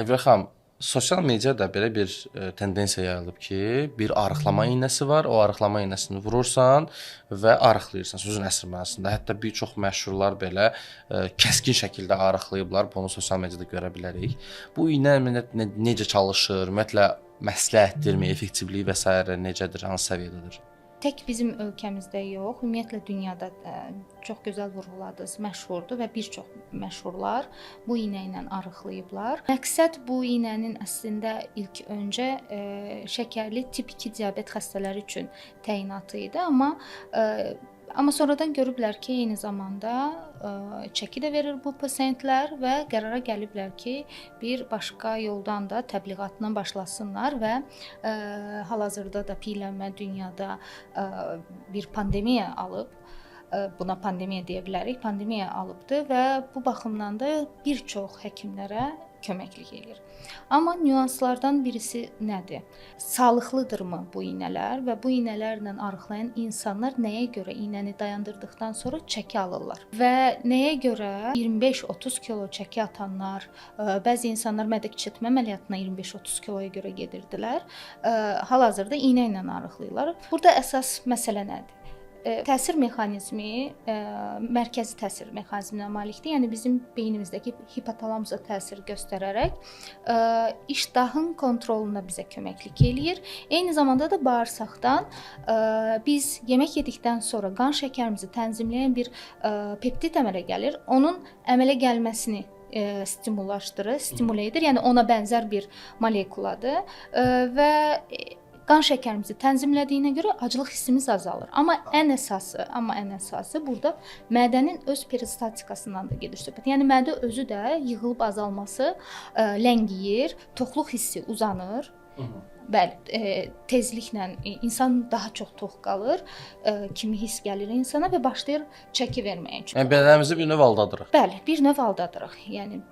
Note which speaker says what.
Speaker 1: Elvira xanım, sosial mediada belə bir tendensiya yayılıb ki, bir arıqlama iynəsi var. O arıqlama iynəsini vurursan və arıqlayırsan sözün əsl mənasında. Hətta bir çox məşhurlar belə kəskin şəkildə arıqlayıblar. Bunu sosial mediada görə bilərik. Bu iynə ümumiyyətlə necə çalışır? Ümumiyyətlə məsləhətdirmi, effektivliyi və sairə necədir, hansı səviyyədədir?
Speaker 2: Tək bizim ölkəmizdə yox, ümumiyyətlə dünyada çox gözəl vurğuladınız, məşhurdur və bir çox məşhurlar bu iynə ilə arıqlayıblar. Məqsəd bu iynənin əslində ilk öncə şəkərli tip 2 diabet xəstələri üçün təyinatı idi, amma sonradan görüblər ki, eyni zamanda çəki də verir bu pasientlər və qərara gəliblər ki, bir başqa yoldan da təbliğatına başlasınlar və hal-hazırda da piylənmə dünyada bir pandemiya alıb. Buna pandemiya deyə bilərik. Pandemiya alıbdı və bu baxımdan da bir çox həkimlərə köməklik eləyir. Amma nüanslardan birisi nədir? Sağlıqlıdırmı bu iynələr və bu iynələrlə arıqlayan insanlar nəyə görə iynəni dayandırdıqdan sonra çəki alırlar? Və nəyə görə 25-30 kilo çəki atanlar, bəzi insanlar mədə kiçiltmə əməliyyatına 25-30 kiloya görə gedirdilər, hal-hazırda iynə ilə arıqlayırlar. Burada əsas məsələ nədir? Təsir mexanizmi mərkəzi təsir mexanizminə malikdir. Yəni bizim beynimizdəki hipotalamusa təsir göstərərək iştahın kontroluna bizə köməklik eləyir. Eyni zamanda da bağırsaqdan biz yemək yedikdən sonra qan şəkərimizi tənzimləyən bir peptid əmələ gəlir. Onun əmələ gəlməsini stimullaşdırır, stimule edir. Yəni ona bənzər bir molekuladır və qan şəkərimizi tənzimlədiyinə görə aclıq hissimiz azalır. Amma ən əsası burada mədənin öz peristaltikasından da gedir söhbət. Yəni mədə özü də yığılıb azalması ləngiyir, toxluq hissi uzanır. Bəli, tezliklə insan daha çox tox qalır, kimi hiss gəlir insana və başlayır çəki verməyə.
Speaker 1: Yəni bədənimizi bir növ aldadırıq.
Speaker 2: Bəli, bir növ aldadırıq. Yəni